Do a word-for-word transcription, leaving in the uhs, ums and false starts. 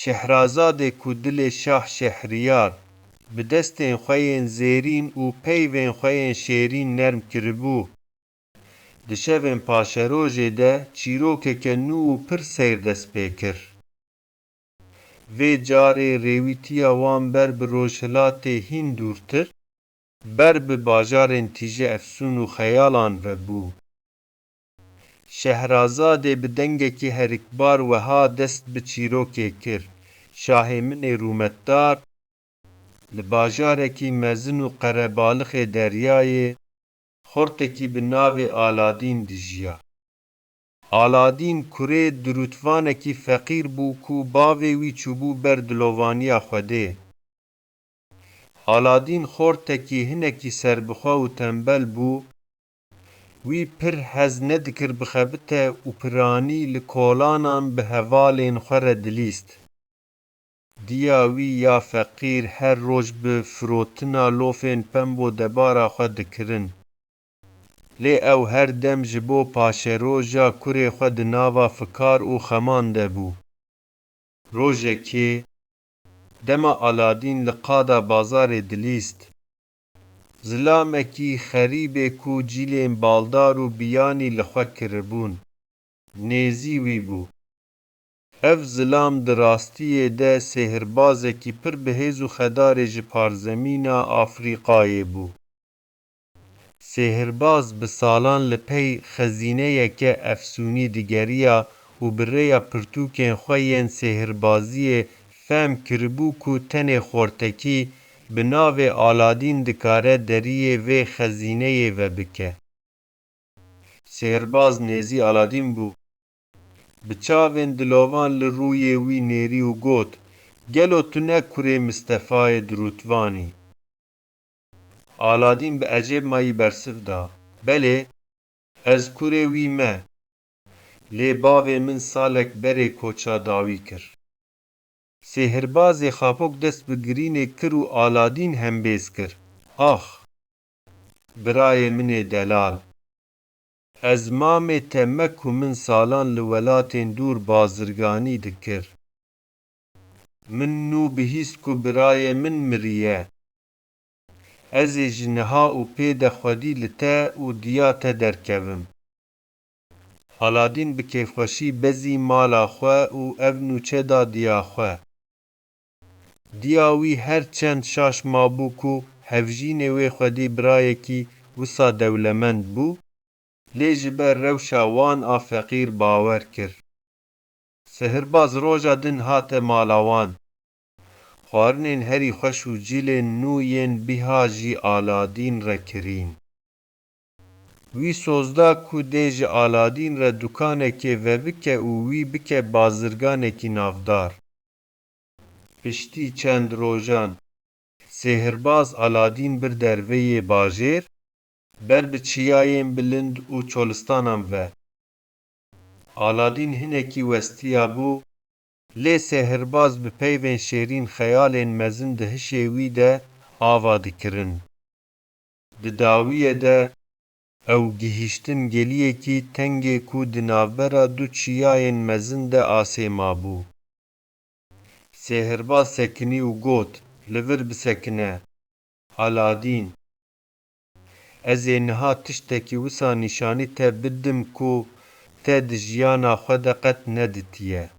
Şehrazadê ku dilê Şah Şehriyar bi destên xwe yên zêrîn û peyvên xwe yên şêrîn nerm kiribû, di şevên paşerojê de çîrokeke nû û pir seyr dest pê kir. Vê carê rêwîtiya wan ber bi rojhilatê hîn dûrtir, ber bi bajarên tîje efsûn û xeyalan ve bû. Şehrazadê bi dengekî herikbar wiha dest bi çîrokê kir: Şahê min ê rûmetdar li bajarekî mezin û qerebalixê deryayê xortekî bi navê Aladîn dijiya. Aladîn kurê dirûtvanekî feqîr bû ku bavê wî çûbû ber dilovaniya Xwedê. Aladîn xortekî hinekî serbixwe û tembel bû. Wî pir hez nedikir bixebite û piranî li kolanan bi hevalên xwe re dilîst. Diya wî ya feqîr her roj bi firotina lofên pembo debara xwe dikirin. Lê ew her dem ji bo paşeroja kurê xwe di nava fikar û xeman de bû. Rojekê, dema Aladîn li qada bazarê dilîst, zilamekî xerîbê ku cîlên baldar û biyanî li xwe kiribûn, nêzî wî bû. Ev zilam di rastiyê de sêhirbazekî pir bihêz û xedarê ji parzemîna Afrîqayê bû. Sêhirbaz bi salan li pey xezîneyeke efsûnî digeriya û bi rêya pirtûkên xwe yên sêhirbaziyê fehm kiribû ku tenê xortekî bi navê Aladîn dikare deriyê vê xezîneyê vebike. Sêhirbaz nêzî Aladîn bû. Bi çavên dilovan li rûyê wî nêrî û got: Gelo tu ne kurê Mistefayê dirûtvan î? Aladîn bi ecêb mayî bersiv da: Belê, ez kurê wî me. Lê bavê min salek berê koça dawî kir. Sêhirbazê xapok dest bi girînê kir û Aladîn hembêz kir: Ax! Birayê min ê delal! Ez mamê te me ku min salan li welatên dûr bazirganî dikir. Min nû bihîst ku birayê min miriye. Ez ê ji niha û pê de xwedî li te û diya te derkevim. Aladîn bi kêfxweşî bezî mala xwe û ev nûçe da diya xwe. Diya wî her çend şaş mabû ku hevjînê wê xwedî birayekî wisa dewlemend bû, lê ji ber rewşa wan a feqîr bawer kir. Sihirbaz roja din hate mala wan. Xwarinên herî xweş û cîlên nû yên bîha jî Aladîn re kirîn. Wî soz da ku dê ji Aladîn re dukanekê vebike û wî bike bazirganekî navdar. Piştî çend rojan, sêhirbaz Aladîn bir derveyê bajêr, ber bi çiyayên bilind û çolistanan ve. Aladîn hinekî westiyabû, lê sêhirbaz bi peyvên şêrîn xeyalên mezin di hişê wî de ava dikirin. Di dawiyê de ew gihîştin geliyekî tengê ku di navbera du çiyayên mezin de asê mabû. Sêhirbaz sekinî û got: Li vir bisekine, Aladîn. Ez ê niha tiştekî wisa nîşanî te bidim ku te di jiyana xwe de qet neditiye.